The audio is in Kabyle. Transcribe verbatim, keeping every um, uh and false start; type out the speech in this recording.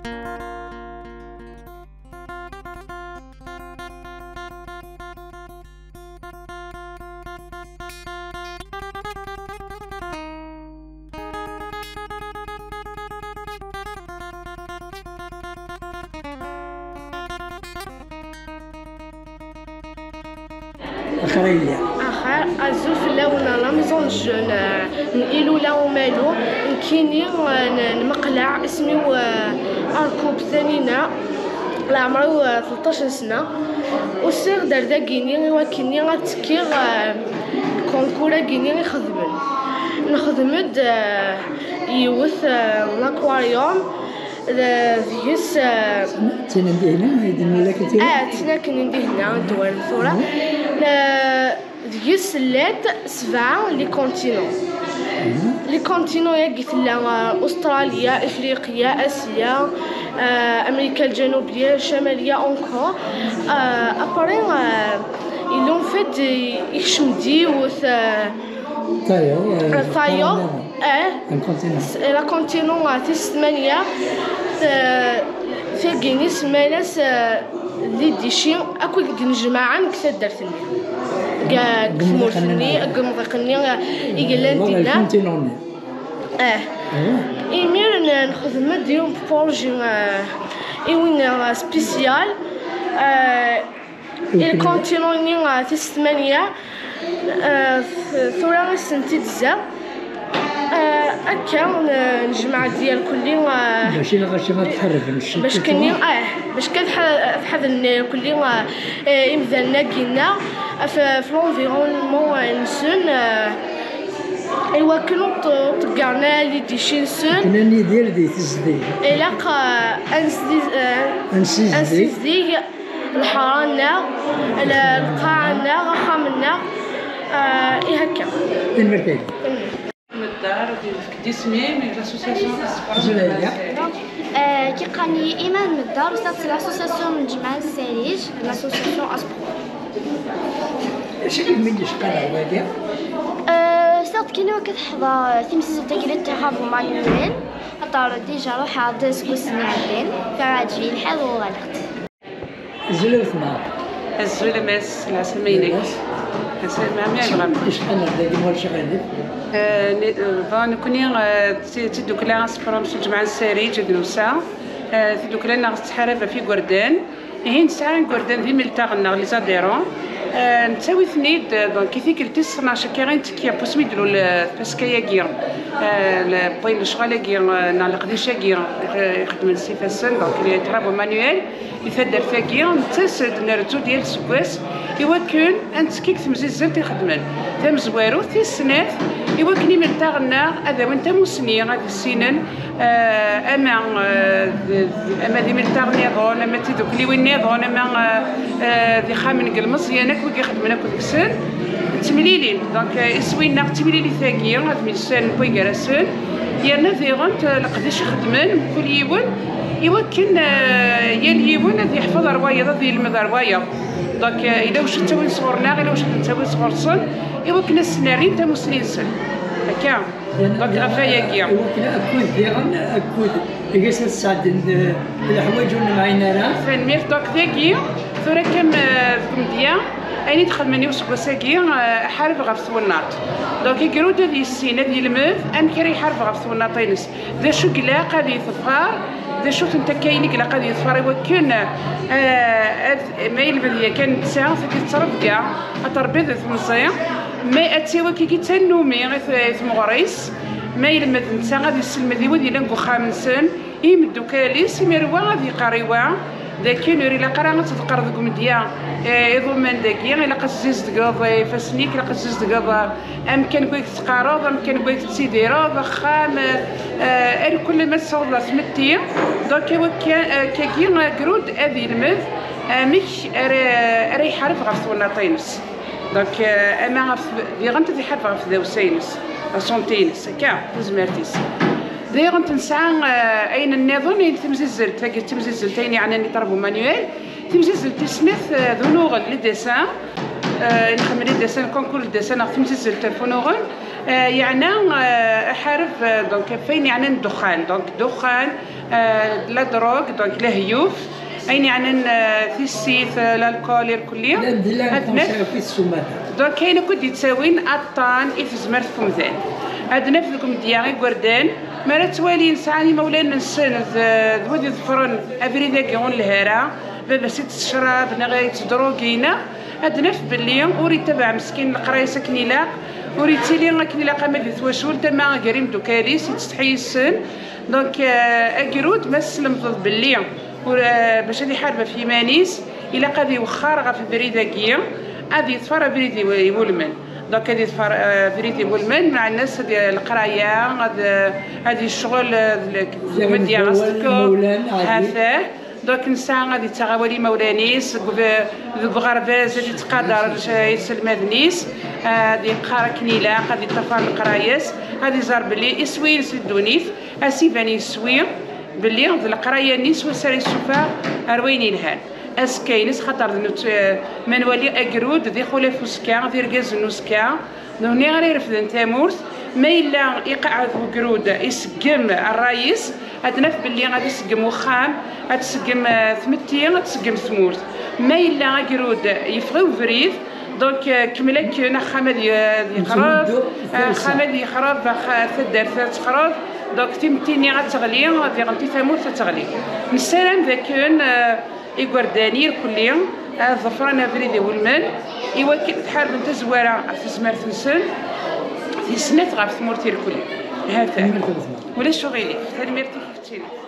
Axir, azul fell-awen, la maison de jeunes, euh, n Ilula Umalu. Nekkini, euh, n-, nmeqleɛ, isem-iw, euh, Arkub Tanina, leɛmer-iw, euh, tleṭṭac n sna. Usiɣ-d ar dagini i wakken ad tekkiɣ, euh, concours-agini i xedmen. Nexdem-d, euh, yiwet, euh, n l'aquarium, d-, deg-s, euh, d tin n Dihna, ay d-nella akka tura? Ah, d tin akken n Dihna, n Dwar tura. Mhm. Euh, deg-s llant sebɛa les continents. Mhm. Les continents-agi tella, euh, Australia, Ifriqya, Asya, euh, Amrika Lǧanubiya, Lcamaliya, encore. Euh, après, euh, il en fait, euh, ikcem-d yiwet, euh, Tayeḍ, euh, euh, tayeḍ, eh, un continent. S-, la continent, euh, tis tmanya, euh, tagini semman-as, euh, les déchets akk i d-nejmaɛen deg taddart-nni, deg, deg tmurt-nni, deg umḍiq-nni, euh, i yellan dinna. Voilà, le continent-nni. Eh. Ah. Imir n-, nexdem-d yiwen n projet, euh, i win, euh, spécial. Euh, Il continent-nni, ah, tis tmanya, ah, t-, tura i sent-id-zza. Ah, akka, n-, nejmeɛ-d irkelli, ah, bac ilaq ad tḥarben bac kan, ah, bac kan tḥa-, tḥadren irkelli, ah, eh, imdanen-agi-nneɣ, ɣef, ɣef l'environnement, ah, nsen, ah, i wakken ur ṭ-, ur ṭeggren ara les déchets nsen. Akken ad nidir di tezdeg. Ilaq, ah, ad nesdi-, ah, ad nsizdeg. Ad nsizdeg. Lḥara-nneɣ, l-, lqaɛa-nneɣ, axxam-nneɣ, ah, i hakka. Tanemmirt-ik. Tanemmirt. Meddar, ad yefk-d isem-im i l'association Aspar. Zulaïa. Euh, kiqqan-iyi Iman Meddar, usiɣ-d si l'association n Ǧemɛa Ssarij, l'association Aspar. Acu i kem-id-yecqan ar wagi? Euh, usiɣ-d kan i wakken ad ḥḍeɣ timsizzelt-agi n les travaux manuels, axaṭer déjà ruḥeɣ-d seg wass-nni iɛeddan, tura ɛeǧben lḥal uɣaleɣ-d. Azul a weltma. Azul a mass, lɛeslama-inek. Lɛeslama. Ɛeslama, ɛemmi Ɛebɣam. Icqan ar dagi ma ulac aɣilif? Eh, ne-, eh, bon, nekkni, eh, d ti-, d tiddukla Aspar s Lǧemɛa n Ssarij i d-nusa. Eh, tiddukla-nneɣ tettḥarab ɣef yigerdan. Ihi nesɛa igerdan d imiltaɣen-nneɣ, les adhérents. Eh, nettawi-ten-id, eh, donc, i tikkelt tis tnac akka i ntekki, ɣef wasmi d-tlul, eh, tfaska-agi, eh, le-, wwin lecɣal-agi, eh, neɣ leqdic-agi, eh, ixeddmen s ifassen, donc, les travaux manuels. Di taddart-agi, nettas-d, nerzu-d yal aseggas i wakken ad nettekki deg temzizzelt i xeddmen. Tamezwarut, tis snat, i wakken imiltaɣen-nneɣ ad awin tamusni, ad issinen, eh, ama, eh, d, d, ama d imiltaɣen nniḍen, ama d tidukliwin nniḍen, ama, eh, eh, d ixxamen n yilmeẓyen, akk wigi ixeddmen akk deg-sen. Ttemlilin. Donc, euh, iswi-nneɣ d timlilit-agi, ad myussan mkul gar-asen, yerna diɣen, euh, leqdic i xeddmen mkul yiwen, i wakken, euh, yal yiwen ad yeḥfeḍ ar wayeḍ, ad yelmed ar wayeḍ. Donc, euh, ila wacu ttawin sɣur-neɣ, ila wacu ttawin sɣur-sen, i wakken ad snerrin tamusni-nsen. Akka. Donc, ɣef wayagi. I wakken akud diɣen, akud i gas ad sɛedden, eh, leḥwayeǧ ur nemɛin ara. Tanemmirt. Donc, dagi, tura kan, eh, deg umedya, ayen i d-xedmen i useggas-agi, eh, ḥareb ɣef twennaḍt. Donc, igrud ad yissin, ad yelmed amek ara iḥareb ɣef twennaḍt-ines. D acu i ilaq ad yeḍfer, d acu-tent akka ayen i ilaq ad yeḍfer i wakken, eh, ad, ma yelmed yakan netta, tagi tettrebga, ad terbiḍ di temẓi, ma ad tawi akkagi d tannumi i t-, i tmeɣra-is, ma yelmed netta ad yesselmed i wid yellan deg uxxam-nsen, i yimeddukal-is, imi ar wa ad yeqqar i wa, d akken ur ilaq ara ad tḍeqqreḍ deg umedya, eh, iḍumman dagi, ilaq ad tzizdgeḍ, eh, ifassen-ik, ilaq ad tzizdgeḍ, eh, amkan deg wayeg teqqareḍ, amkan deg wayeg tettidireḍ, axxam, eh, eh, irkelli ma tessawḍeḍ ɣer tmetti. Donc, i wakka-, akkagi, agrud ad yelmed amek ara, ara iḥareb ɣef twennaḍt-ines. Donc, euh, ama ɣef, diɣen ad iḥareb ɣef tdawsa-ines, la santé-ines, akka, tazmert-is. Diɣen nesɛa, euh, ayen nniḍen, ayen timzizzelt, tagi d timzizzelt, ayen yeɛnan les travaux manuels. Timzizzelt tis snat, euh, d unuɣel, les dessins, euh, nxemmem les dessins, concours les dessins, neɣ timzizzelt ɣef unuɣel. Yeɛna aḥareb, donc ɣef wayen yeɛnan ddexxan, donc ddexxan, la drogue, donc lehyuf, ayen yeɛnan tissit, l'alcool irkelli. Ad naf, donc ayen akk i d-yettawin aṭṭan i tezmert n umdan. Ad naf deg umedya igerdan, mi ara ttwalin sɛan imawlan-nsen d wid iḍefren abrid-agi ur nelhi ara, baba-s ittecrab neɣ yettdrugin, ad naf belli ur yettabaɛ meskin leqraya-s akken ilaq, ur yettili akken ilaq ama di twacult ama gar imeddukal-is, yettsetḥi yes-sen. Donc agrud ma teslemdeḍ belli ur, bac ad iḥareb ɣef yiman-is, ilaq ad iwexxar ɣef ubrid-agi, ad yeḍfer abrid iwulmen. Donc ad yeḍfer abrid iwulmen, meɛna leqraya, ad yecɣel deg umedya, askew, ha-t-ah. Donc nesɛa ad yettaɣ awal i imawlan-is, deg uɣerbaz ad yettqadar iselmaden-is, ad yeqqar akken ilaq, ad yeṭṭafar leqraya-s, ad iẓer belli iswi-ines di ddunit, ad s-iban yeswi belli d leqraya-nni s wass ara yessufeɣ ar wayen yelhan. Azekka-ines, xaṭer d nut-, ma nwali agrud d ixulaf uzekka, d irgazen n uzekka, d nutni ara irefden tamurt. Ma yella iqeɛɛed ugrud, iseggem ṛṛay-is, ad naf belli ad iseggem uxxam, ad tseggem tmetti, ad tseggem tmurt. Ma yella agrud yeffeɣ i ubrid, donc kemmel akken, axxam ad yexreb, axxam ad yexreb, taddart ad texreb, donc timetti-nni ad teɣli, diɣen tamurt ad teɣli. Nessaram d akken igerdan irkelli ad ḍefren abrid iwulmen, iwakken ad ḥarben tazwara ɣef tezmert-nsen, tis snat ɣef tmurt irkelli. Ha-t-a. Ulac uɣilif. Tanemmirt i keččini.